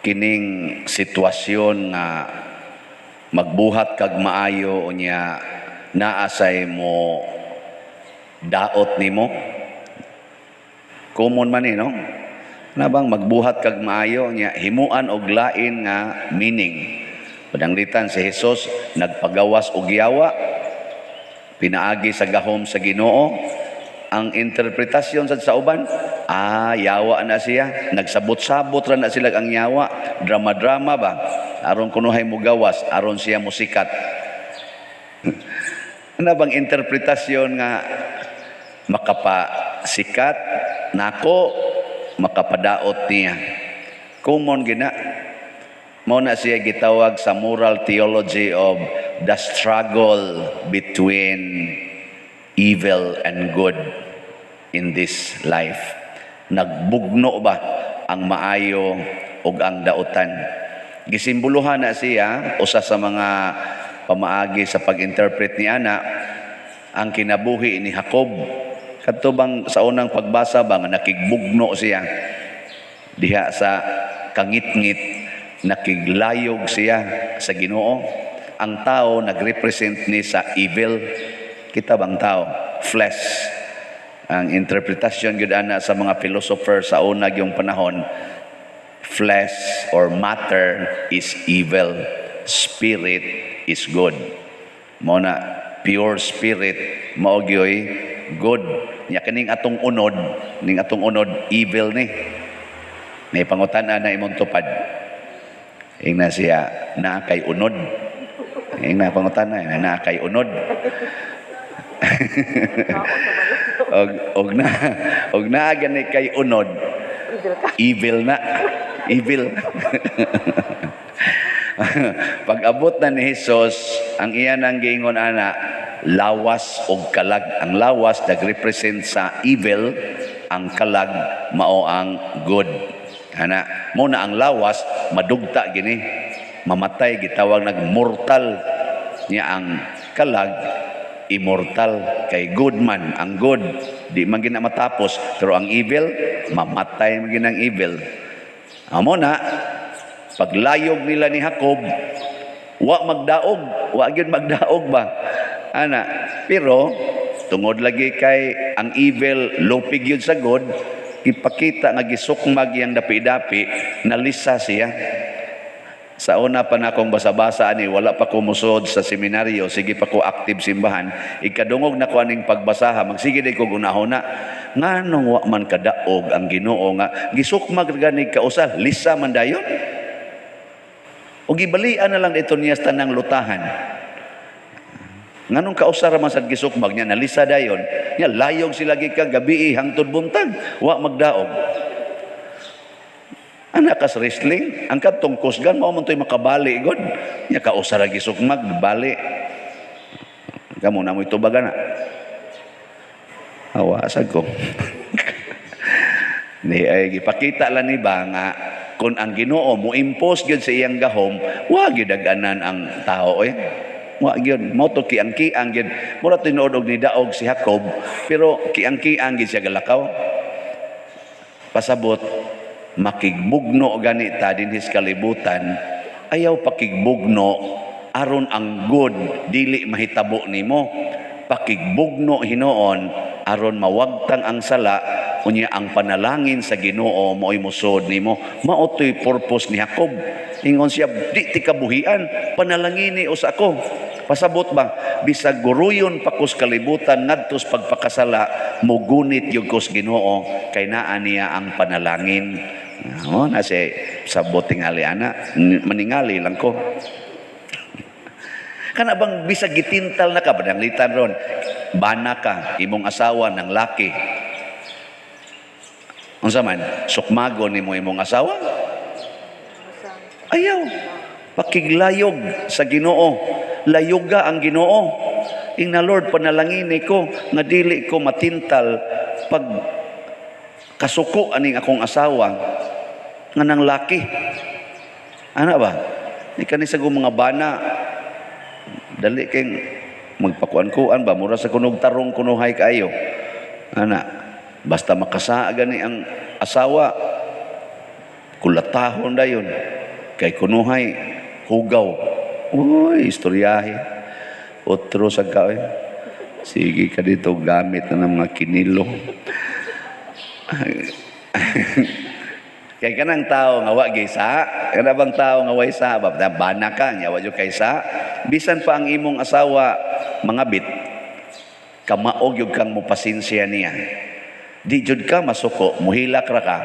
Kining sitwasyon nga magbuhat kag maayo unya naa say mo daot nimo. Common man ni, no? Na bang magbuhat kag maayo nya himuan og lain nga meaning. Pananglitan si Jesus nagpagawas og yawa pinaagi sa gahom sa Ginoo. Ang interpretasyon sa uban, ah, yawa na siya, nagsabot-sabot ra na sila ang yawa, drama-drama ba, aron kunuhay mo gawas, aron siya musikat. Ano bang interpretasyon nga makapasikat nako, makapadaot niya? Common gina. Mao na siya gitawag sa moral theology of the struggle between evil and good in this life. Nagbugno ba ang maayo ug ang dautan? Gisimboluhan na siya, usa sa mga pamaagi sa pag-interpret ni ana, ang kinabuhi ni Jacob. Kadto bang sa unang pagbasa ba nga nakigbugno siya diha sa kangitngit, nakiglayog siya sa Ginoo. Ang tao nagrepresent ni sa evil. Kita bang tao? Flesh. Ang interpretasyon gyud ana sa mga philosopher sa una gyung panahon, flesh or matter is evil, spirit is good. Mao na pure spirit mao gyoy good. Nya kining atong unod, ning atong unod, evil ni. May pangutan-a na imong tupad. Ingna siya, naa kay unod. Ingna pangutan-a, naa kay unod. Og naa gani kay unod, Evil ka. Evil na. Evil. Pag abot na ni Jesus, ang iya nang giingon ana, lawas og kalag. Ang lawas nagrepresent sa evil, ang kalag mao ang good. Ana, mao na ang lawas madugta gini. Mamatay, gitawag nag mortal niya. Ang kalag immortal kay good man. Ang good di man gina matapos, pero ang evil, mamatay man ginang evil. Amo na paglayog nila ni Jacob, wa magdaog, wa gyud magdaog ba ana. Pero tungod lagi kay ang evil lupig yun sa good, ipakita nga gisukmag iyang dapi-dapi, nalisa siya. Sa una pa na akong basa-basa ani, wala pa ko musod sa seminaryo, sige pa ko active simbahan, ikadungog na ko aning pagbasaha, magsige day ko gunahona, nganong wa man kadaog ang Ginoo nga gisukmag gani kausa, lisa man dayon? O gibalian na lang ito niya sa tanang lutahan. Nganong kausa ra man sad gisukmag niya, nalisa dayon, niya layog sila gikan gabi hangtod buntag, wa magdaog. Anak kas wrestling, ang kadtong kusgan mao man to'y makabali god. Nya kausa ra gisukmag, bali. Kamo na mo'y tubagan na. Awa sad ko. Di ay gipakita lang ni ba nga kung ang Ginoo mo impose gyud sa iyang gahom, wa gyud daganan ang tao eh. Wa gyud mao to kiang-kiang gyud. Mura tinuod og nidaog si Jacob, pero kiang-kiang gyud siya galakaw. Pasabot, makigbugno gani ta dinhi sa kalibutan, ayaw pakigbugno aron ang good dili mahitabo nimo. Pakigbugno hinuon aron mawagtang ang sala, unya ang panalangin sa Ginoo mao'y musod nimo. Mao to'y purpose ni Jacob. Ingon siya, di ti kabuhian, panalangini usa ko. Pasabot ba, bisag guruyon pa kos kalibutan ngadtos pagpakasala, mugunit gyud kos Ginoo kay naa niya ang panalangin. Oh, na si sabot tingali ana, maningali lang ko. Kana bang bisag gitintal na ka, pananglitan ron, bana ka, imong asawa ng laki. Unsa man, sukmagon nimo imong asawa? Ayaw. Pakiglayog sa Ginoo. Layuga ang Ginoo. Ingna, "Lord, panalangini ko nga dili ko matintal pag kasuko aning akong asawa nga nang laki." Ana ba? Di kani sa mga bana dali kay magpakuan-kuan ba, mura sa kunog tarong kunuhay kaayo. Ana, basta makasaa gani ang asawa, kulatahon dayon. Kay kunuhay hugaw. Uy, istoryahe. Otro sa ka, eh. Sige ka dito, gamit na ng mga kinilo. Kay kanang tao nga wa gisa, kana bang tao nga way sa, bana ka nya wa jud kay sa, bisan pa ang imong asawa mga bit, kamaog gyud kang mopasensya niya. Di jud ka masuko, muhilak ra ka.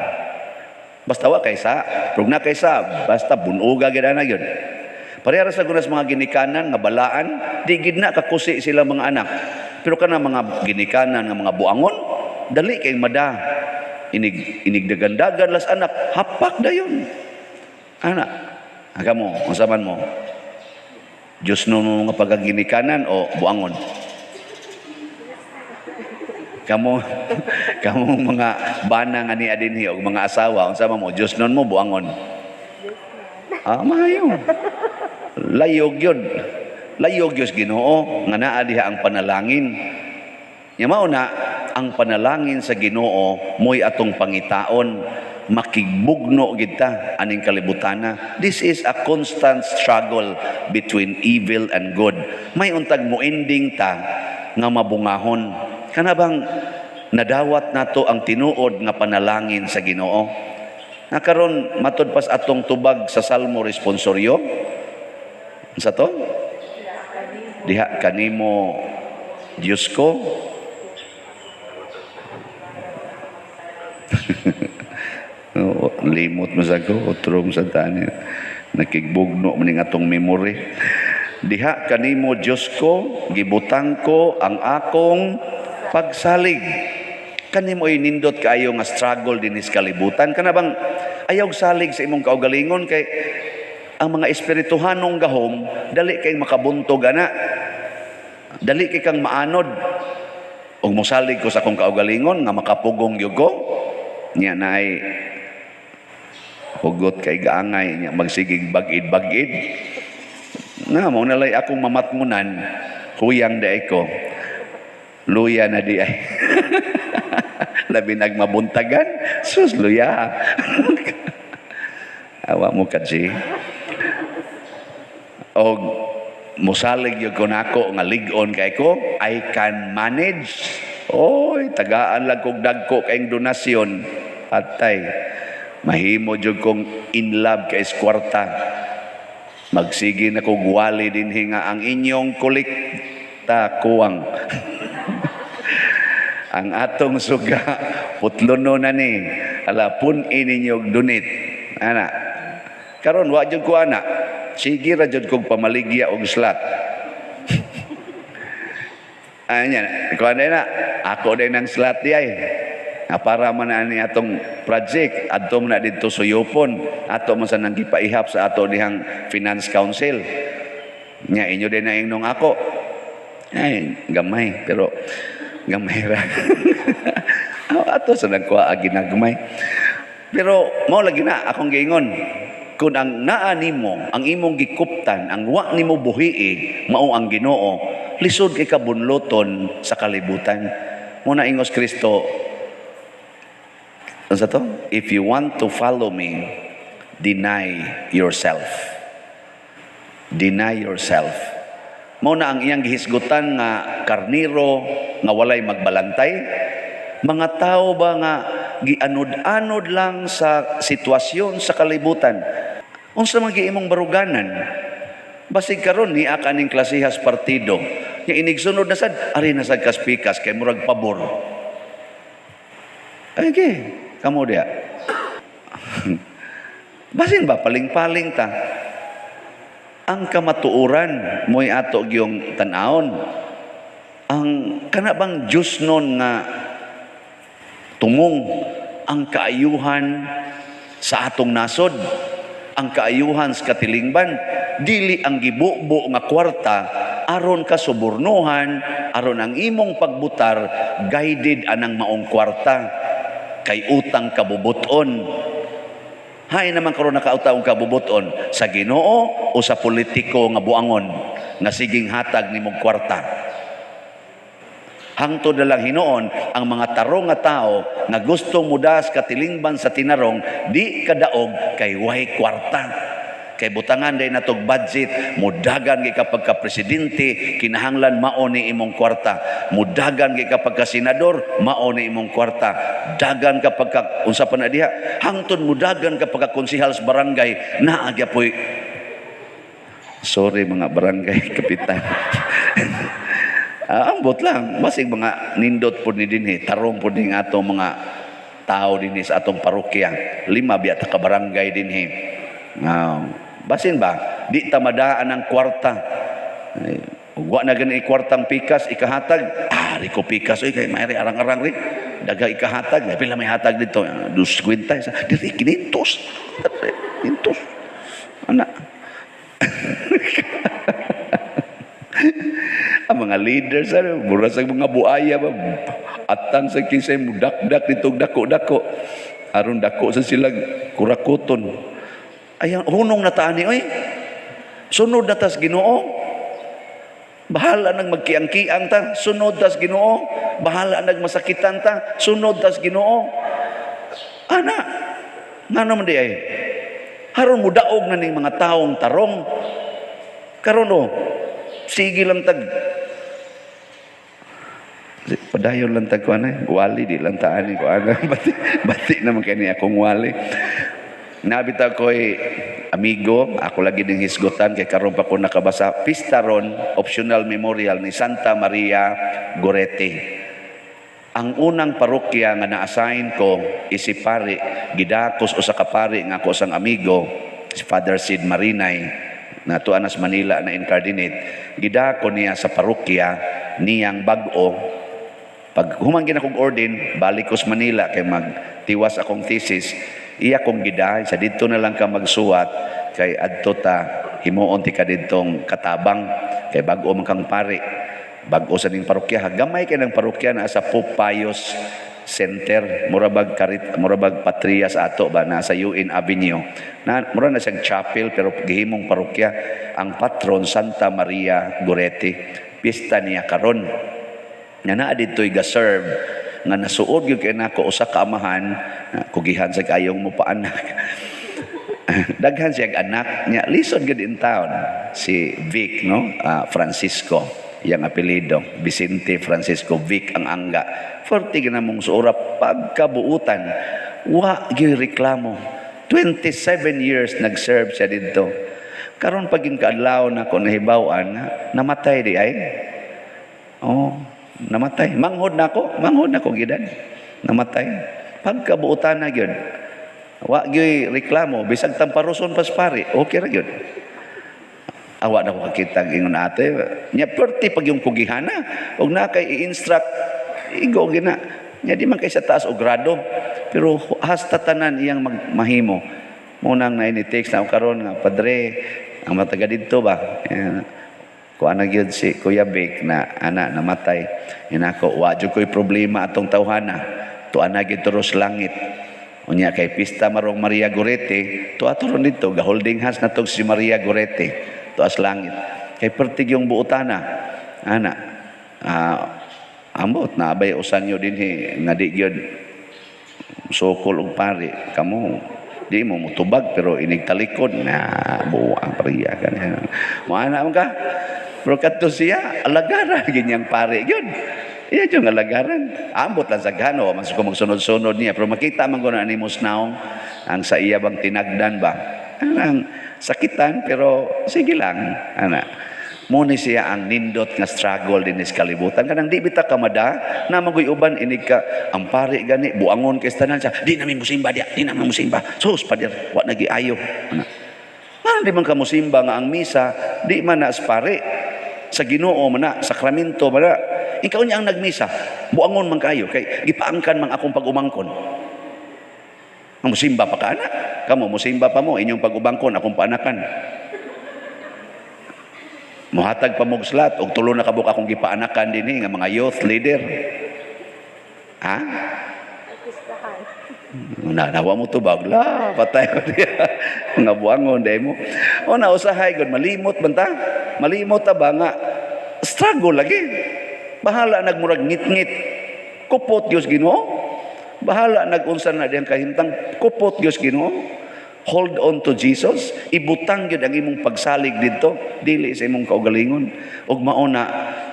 Basta wa kay sa, pero na kay sa, basta bunuga gyud ana gyud. Pareha ra sa gunas mga ginikanan nga balaan, di gid na kakusi sila mga anak. Pero kana mga ginikanan nga mga buangon, dali kay mada. Inig inigdagandagan las anak, hapak dayon. Ana, aga mo, unsa man mo? Diyos no nga pagkaginikanan o buangon? Kamo kamo mga bana nga niya dinhi og mga asawa, unsa man mo? Diyos nun mo, buangon? Ah, maayo. Layog yun. Layog yun Ginoo nga naa diha ang panalangin. Nya mao na ang panalangin sa Ginoo mo'y atong pangitaon, makigbugno gid ta aning kalibutana. This is a constant struggle between evil and good. May untag mo ending ta nga mabungahon. Kana bang nadawat nato ang tinuod nga panalangin sa Ginoo? Nga karon matud pas atong tubag sa Salmo responsoryo. Unsa to? Diha kanimo, Diyos ko. Oo, limot mo sa ko, otrom sa tani. Nakigbugno man ning atong memory. Diha kanimo, Diyos ko, gibutang ko ang akong pagsalig. Kanimo ay nindot kaayo nga struggle dinis kalibutan. Kana bang ayaw salig sa imong kaugalingon kay ang mga espirituhanong gahom dali kay makabuntog ana. Dali kay kang maanod. Ug mosalig ko sa akong kaugalingon nga makapugong gyud ko. Nya naay hugot kay gaangay nya magsigig bagid-bagid. Na mo nalay akong mamatmunan, huyang di ko. Luya na di ay. Labi nagmabuntagan, sus luya. Awa mo kasi. Og musalig gyud ko nako nga lig-on kay ko, I can manage. Oy, tagaan lang kog dagko kayong donasyon. Atay. Mahimo jud kong in love kay kwarta. Magsige na kog wali dinhi nga ang inyong kolekta kuwang. Ang atong suga putlono na ni. Ala pun-i ninyo og donate. Ana. Karon wa jud ko ana. Sige ra jud kog pamaligya og slot. Anya, kuan na ako din ang slot di ay. Nga para man na ani atong project adto man na didto suyupon, ato man sa nang gipaihap sa ato dihang Finance Council. Nya inyo din na ingnong ako. Ay, gamay pero gamay ra. Ato sa nagkuha ginagmay. Pero mao lagi na akong giingon, kung ang naa nimo, ang imong gikuptan, ang wa nimo buhii, mao ang Ginoo, lisod kay kabunloton sa kalibutan. Muna ingos Kristo, unsa to? If you want to follow me, deny yourself. Deny yourself. Mao na ang iyang gihisgutan nga karniro nga walay magbalantay. Mga tao ba nga gianod-anod lang sa sitwasyon sa kalibutan. Unsa man imong baruganan? Basig karon ni kaning klasehas partido. Nya inigsunod na sad, ari na sad kaspikas kay murag pabor. Ay, okay. Kamo diya. Basin ba paling-paling ta? Ang kamatuoran mo'y ato gyung tan-awon. Ang kana bang Diyos nun nga tumong ang kaayuhan sa atong nasod, ang kaayuhan sa katilingban, dili ang gibubo nga kwarta aron ka subornohan, aron ang imong pagbutar guided anang maong kwarta kay utang kabubuton. Hay naman karon nakautaong kabubuton sa Ginoo o sa politiko nga buangon nga siging hatag nimong kwarta. Hangtod na lang hinuon ang mga tarong nga tao nga gusto mudas katilingban sa tinarong di kadaog kay way kwarta. Kay butangan day natog budget, mudagan gyud ka pagka presidente, kinahanglan mao ni imong kwarta. Mudagan gyud ka pagka senador, mao ni imong kwarta. Dagan ka pagka unsa pa na diha, hangtod mudagan ka pagka konsehal sa barangay, naa gyapoy. Sorry, mga barangay kapitan. Ah, ambot lang, basig mga nindot po ni dinhi, tarong po din atong mga tao dinhi sa atong parokya. Lima biya ta ka barangay dinhi. Ah, basin ba, di ta madaan ang kwarta. Eh, wa na gani kwartang pikas ikahatag. Ah, ko pikas oy, kay mayri arang-arang ri. Daga ikahatag, pila may hatag dito? Dus kwenta isa. Diri 500. 500. Ana. Ang mga leaders, ano, mura sa mga buaya ba, atang sa kinsay mudakdak dito, dako-dako. Aron dako sa sila kurakuton. Ayan, hunong na taani, oy. Sunod na tas Ginoo. Bahala nang magkiang-kiang ta, sunod tas Ginoo. Bahala nang masakitan ta, sunod tas Ginoo. Ana, ngano man di ay? Haron mudaog na ning mga taong tarong. Karon oh, sige lang tag padayon lang tag kuan eh. Wali di lang taan ni kuan. Bati, bati naman kani akong wali. Nabita ko'y amigo, ako lagi ding hisgutan kay karon pa ko nakabasa pista ron, optional memorial ni Santa Maria Goretti. Ang unang parokya nga na-assign ko is si pare, gidakos usa ka pare nga ako sang amigo, si Father Sid Marinay, na tuan sa Manila na incardinate. Gidako niya sa parokya niyang bag-o. Pag human gid akong ordin, balik ko sa Manila kay magtiwas akong thesis. Iya kong gida, sa didto na lang ka magsuwat kay adto ta himuon ti ka didtong katabang kay bag-o man kang pare. Bag-o sa ning parokya, gamay kay ng parokya na sa Pope Pius Center, murabag karit, murabag Patria sa ato ba, nasa UN Avenue. Na mura na siyang chapel pero gihimong parokya. Ang patron, Santa Maria Goretti. Pista niya karon. Nga naa didto'y ga-serve nga nasuod gyud kay nako usa ka amahan, kugihan sa kayong mo paanak. Daghan siya anak nya, lisod gyud in town si Vic, no? Ah, Francisco yang apelyido, Vicente Francisco Vic ang angga. Forte gyud namong suora pagkabuutan, wa gyud reklamo. 27 years nag-serve siya didto. Karon paging kaadlaw na ko nahibaw-an namatay di ay. Oh, namatay. Manghod na ako, manghod na ko gidan. Namatay. Pagkabuutan na gyud. Wa gyud reklamo, bisag tamparuson pas pare, okay ra gyud. Awa na ko kakita ingon ate. Nya perti pag yung kugihana, og na kay i-instruct igo gina. Nya di man kay sa taas og grado, pero hasta tanan iyang mahimo. Munang na ini text na ako karon nga padre ang mataga didto ba. Kuan na gyud si Kuya Vic na ana namatay. Yan ako, wa jud ko'y problema atong tawhana. Tuan na gyud turos langit. Unya kay pista marong Maria Goretti, tuwa turon dito, ga holding hands na tog si Maria Goretti, tuas langit. Kay pertig yung buotana. Ana, ambot na abay usan nyo dinhi nga di gyud sukol og pari kamo, di mo mutubag pero inig talikod na buang pariya kaniya mo ana man ka. Pero kadto siya alagaran ganyang pare gyud, iya yung alagaran. Ambot lang sa gano man ko magsunod-sunod niya, pero makita man ko na animus naong ang sa iya bang tinagdan ba anang sakitan, pero sige lang ana. Muni siya ang nindot nga struggle din sa kalibutan. Kanang di bita kamada, na magoy uban inig ka, ang pare gani, buangon kay tanan siya, di namin musimba diya, di namin musimba. Sus, pader, wa nagiayo. Ana. Ngano di man ka musimba nga ang misa, di man na pare. Sa Ginoo man na, sakramento man na. Ikaw niya ang nagmisa, buangon man kayo, kay gipaangkan man akong pag-umangkon. Ang musimba pa ka, ana. Kamo, musimba pa mo, inyong pag-ubangkon, akong paanakan. Muhatag pa mog slot, og tulo na kabuk akong gipaanakan dinhi nga mga youth leader. Ha? Na nawa mo tubag la, patay ko diya. Mga buangon day mo. O na usahay gud malimot man ta. Malimot ta ba nga struggle lagi. Bahala nagmurag ngit-ngit. Kupot Dios Ginoo. Bahala nagunsa na diyang kahimtang, kupot Dios Ginoo. Hold on to Jesus. Ibutang gyud ang imong pagsalig didto, dili sa imong kaugalingon. Ug mao na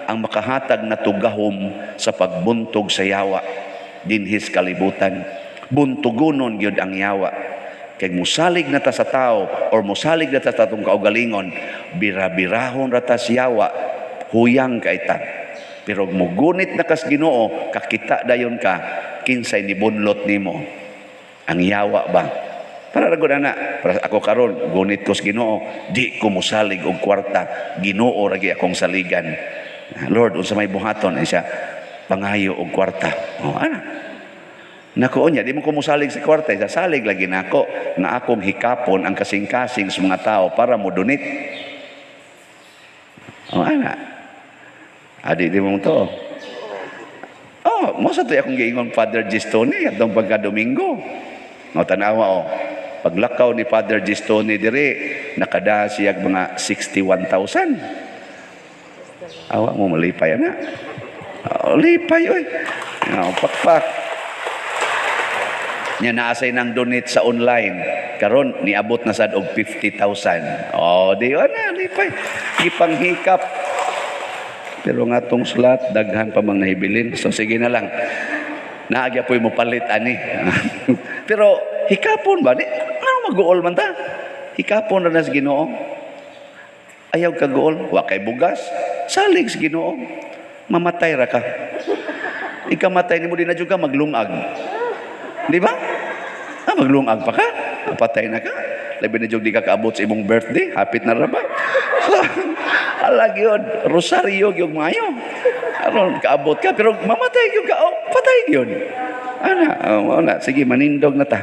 ang makahatag na tugahom sa pagbuntog sa yawa dinhis kalibutan. Buntugonon gyud ang yawa. Kay musalig na ta sa tao or musalig na ta sa atong kaugalingon, bira-birahon ra ta sa yawa, huyang kay ta. Pero mugunit na kas Ginoo, kakita dayon ka kinsay nibunlot nimo. Ang yawa ba? Para ra gud ana, para ako karon gunit ko sa Ginoo, di ko musalig og kwarta, Ginoo ra gyud akong saligan. Lord, unsa may buhaton? Ay siya, pangayo og kwarta. Oh, ana. Nako niya, di mo ko musalig sa kwarta, sa salig lagi nako nga akong hikapon ang kasing-kasing sa mga tao para mo donate. Oh, ana. Adi di mo to. Oh, mo sa to akong giingon, Father Gistoni, atong pagka Domingo. No, tanawa oh. Paglakaw ni Father Gistoni diri, nakada siya mga 61,000. Awa mo malipay ana. Oh, lipay oy. Oh, pakpak. Nya naasay nang donate sa online. Karon niabot na sad og 50,000. Oh, di ana lipay. Gipanghikap. Pero nga tong slot, daghan pa mang nahibilin. So sige na lang. Naagya po'y mo palit ani. Pero hikapon ba? Di, ano mag-uol man ta? Hikapon na sa Ginoo. Ayaw ka guol, wa kay bugas. Salig sa Ginoo. Mamatay ra ka. Ikamatay nimo, di na jud ka maglungag. Di ba? Ah, maglungag pa ka. Patay na ka. Labi na jud di ka kaabot sa imong birthday, hapit na ra ba? So, ala gyud, rosaryo gyud maayo. Aron kaabot ka pero mamatay gyud ka, oh, patay gyud. Ana, oh, na, sige, manindog na ta.